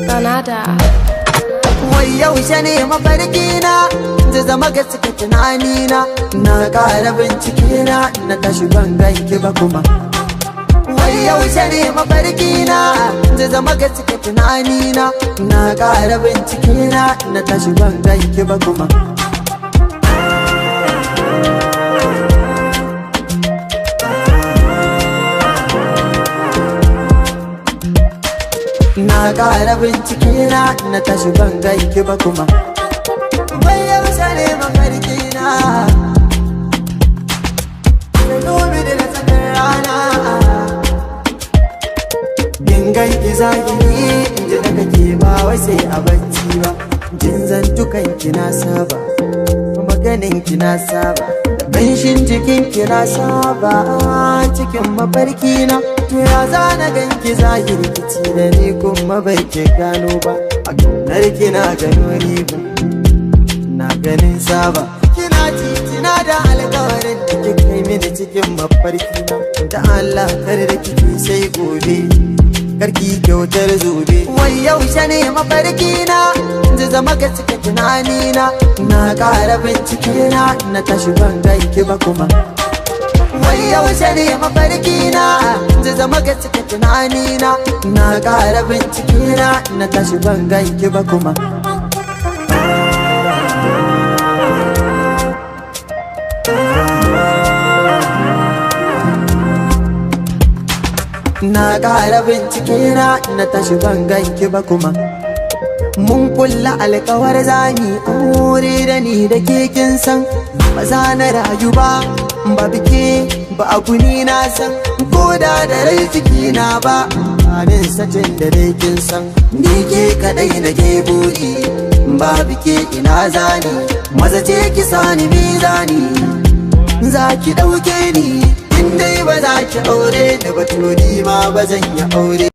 Banada. Wai yaushe ne mafarki na zai zama gaske tunani na? Na ƙara bincike na, na tashi ban ganki ba kuma. Wai yaushe ne mafarki na zai zama gaske tunani na? Na ƙara bincike na, na tashi ban ganki ba kuma. Na ƙara bincike na, na tashi ban ganki ba kuma. Wai yaushe ne mafarki na? Da dubi da tsakar rana, in ganki zahiri, in ji da kake ba wai sai a bacci ba. Jin zantukan ki na saba, maganin ki na saba, da ƙanshin jikin ki na saba cikin mafarki na. To ya zana ganki zahiri kici da ni kuma bai ke gano ba? A ƙaunar ki na gano riba, na ganin saba. Kina titina da alkawarin da kika yi mini cikin mafarki na. Da Allah kar da kike sai gobe, karki kyautar zobe. Wai yaushe ne mafarki na zai zama gaske tunani na? Na ƙara bincike na, na tashi ban ganki ba kuma. Wai yaushe ne mafarki na zai zama gaske tunani na? Na ƙara bincike na, na tashi ban ganki ba kuma. Na ƙara bincike na, na tashi ban ganki ba kuma. Mun kulla alkawar zami aure da ni da ke, kin san ba za na rayu ba ba bike ba abu. Ni na san ko da da rai ciki na ba amin satin da dai kin san ni ke kadai na ke buri. Ba bike ina zani? Maza ce ki sani mizani, za ki ɗauke ni in dai ba za ki aure ni ba, to ni ma ba zan yi aure.